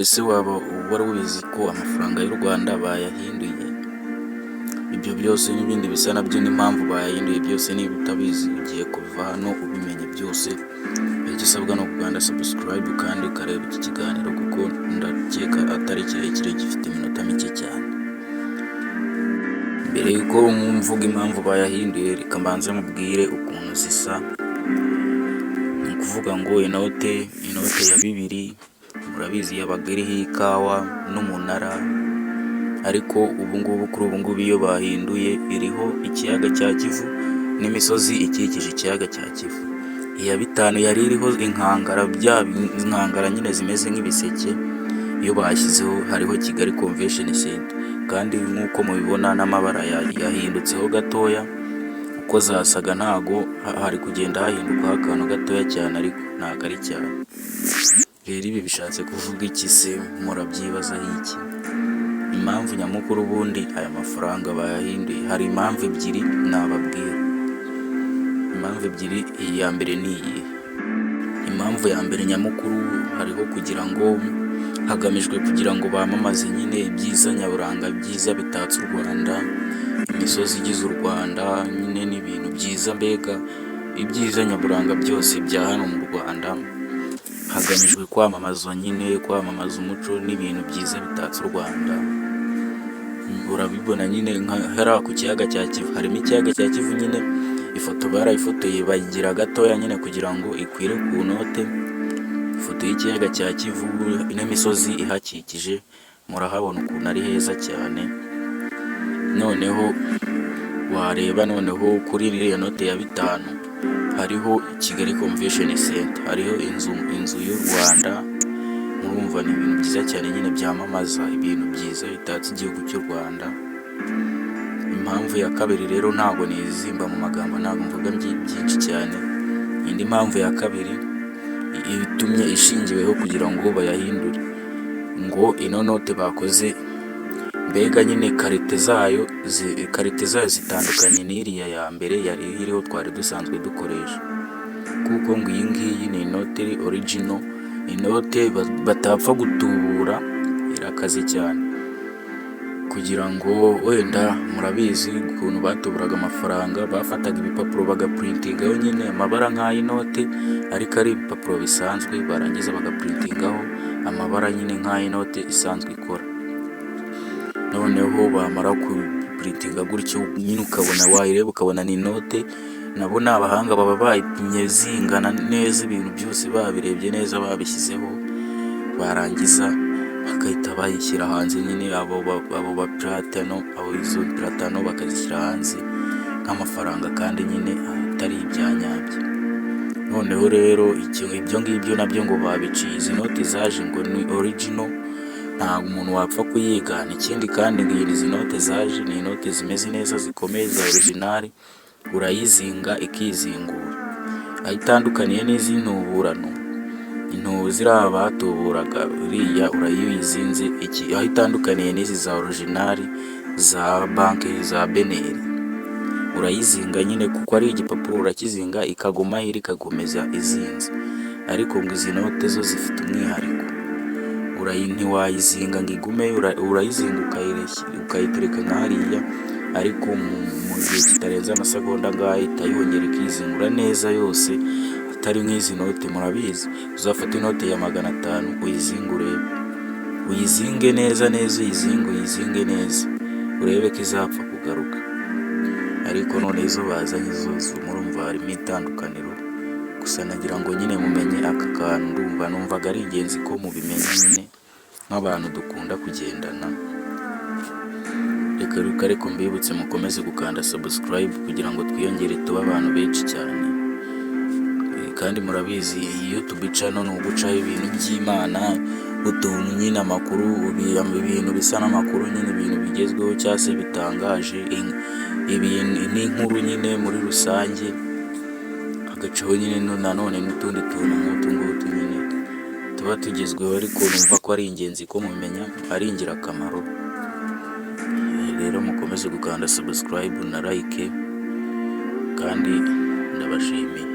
Ese waba wari ubizi ko amafaranga y'u Rwanda bayahinduye? Ibyo byose n'ibindi bisa nabyo n'impamvu bayahinduye byose, niba utabizi ugiye kuva hano ubimenye byose. Igisabwa ni ugukanda subscribe kandi ukareba iki kiganiro, kuko ndakeka atari kirekire, gifite iminota mike cyane. Mbere y'uko mvuga impamvu bayahinduye, reka mbanze mubwire ukuntu zisa. Ni ukuvuga ngo inote ya 2000 murabizi yabaga iriho ikawa n'umunara, ariko ubu ngubu, kuri ubu ngubu iyo bahinduye iriho ikiyaga cya Kivu n'imisozi ikikije ikiyaga cya Kivu. Iya 50 yari iriho inkangara, bya inkangara nyine zimeze nk'ibiseke, iyo bashyizeho hariho Kigali Convention Center. Kandi nk'uko mubibona n'amabara yahindutseho gatoya, uko zasaga ntago hari kugenda hahindukaho akantu gatoya cyane, ariko ntago ari cyane. Rero ibi bishatse kuvuga iki se? Murabyibazaho iki? Impamvu nyamukuru ubundi aya mafaranga bayahinduye, hari impamvu ebyiri nababwira. Impamvu ebyiri, iya mbere ni iyihe? Impamvu ya mbere nyamukuru, hariho kugira ngo hagamijwe kugira ngo bamamaze nyine ibyiza nyaburanga, byiza bitatse u Rwanda, imisozi igize u Rwanda nyine n'ibintu byiza, mbega ibyiza nyaburanga byose bya hano mu Rwanda. Hagamijwe kwamamaza nyine, kwamamaza umuco n'ibintu byiza bitatse u Rwanda. Urabibona nyine nka hariya ku kiyaga cya Kivu, harimo ikiyaga cya Kivu nyine, ifoto barayifotoye bayigira gatoya nyine kugira ngo ikwire ku note. Ifoto y'ikiyaga cya Kivu n'imisozi ihakikije, murahabona ukuntu ari heza cyane. Noneho wareba noneho kuri iriya note ya 50 hariho Kigali Convention Center, hariho inzu y'u Rwanda. Murumva ni ibintu byiza cyane nyine byamamaza ibintu byiza bitatse igihugu cy'u Rwanda. Impamvu ya kabiri rero, ntabwo nizimba mu magambo, ntabwo mvuga byinshi cyane. Indi mpamvu ya kabiri itumye ishingiweho kugira ngo bayahindure, ngo ino note bakoze mbega nyine qualité zayo zitandukanye n'iriya ya mbere yari iriho twari dusanzwe dukoresha, kuko ngo iyi ngiyi ni inote iri original, inote batapfa gutubura, irakaze cyane. Kugira ngo wenda murabizi ukuntu batuburaga amafaranga, bafataga ibipapuro bagaprintingaho nyine amabara nk'ay'inote ariko ari ibipapuro bisanzwe, barangiza bagaprintingaho amabara nyine nk'ay'inote isanzwe ikora. Noneho bamara kuprintinga gutyo nyine, ukabona wayireba ukabona ni inote. Nabo ni abahanga, baba bayipimye zingana neza, ibintu byose babirebye neza, babishyizeho, barangiza bagahita bayishyira hanze nyine, abo bapiratano, abo izo piratano bakazishyira hanze nk'amafaranga kandi nyine atari ibya nyabyo. Noneho rero ibyo ngibyo nabyo ngo babiciye. Izi noti zaje ngo ni original, ntabwo umuntu wapfa kuyigana. Ikindi kandi ngo izi note zaje ni inote zimeze neza, zikomeye, za original, urayizinga ikizingura. Aho itandukaniye n'iz'intuburano, ziriya batuburaga, uriya iyo uyizinze iki, aho itandukaniye n'izi za original za banki za BNR, urayizinga nyine kuko ari igipapuro, urakizinga ikagumaho iri, ikakomeza izinze. Ariko ngo izi note zo zifite umwihariko, ntiwayizinga ngo igumeyo. Urayizinga ukayitereka nka hariya, ariko mu gihe kitarenze amasegonda angahe ihita yongera ikizingura neza yose, atari nk'izi note murabizi. Uzafate inote ya 500 uyizinge urebe, uyizinge neza neza, uyizinge, uyizinge neza urebe ko izapfa kugaruka. Ariko none izo bazanye zo murumva harimo itandukaniro. Gusa nagira ngo nyine mumenye aka kantu, ndumva numvaga ari ingenzi ko mubimenya nyine nk'abantu dukunda kugendana. Reka reka, ariko mbibutse mukomeze gukanda subscribe kugira ngo twiyongere tube abantu benshi cyane. Kandi murabizi iyi YouTube channel ni ugucaho ibintu by'Imana, utuntu nyine, amakuru, ibintu bisa n'amakuru nyine, ibintu bigezweho cyangwa se bitangaje, ibintu n'inkuru nyine muri rusange, hagacaho nyine nanone n'utundi tuntu nk'utu ngutu nyine tuba tugezweho, ariko numva ko ari ingenzi ko mumenya, ari ingirakamaro. Rero mukomeze gukanda subscribe na like, kandi ndabashimiye.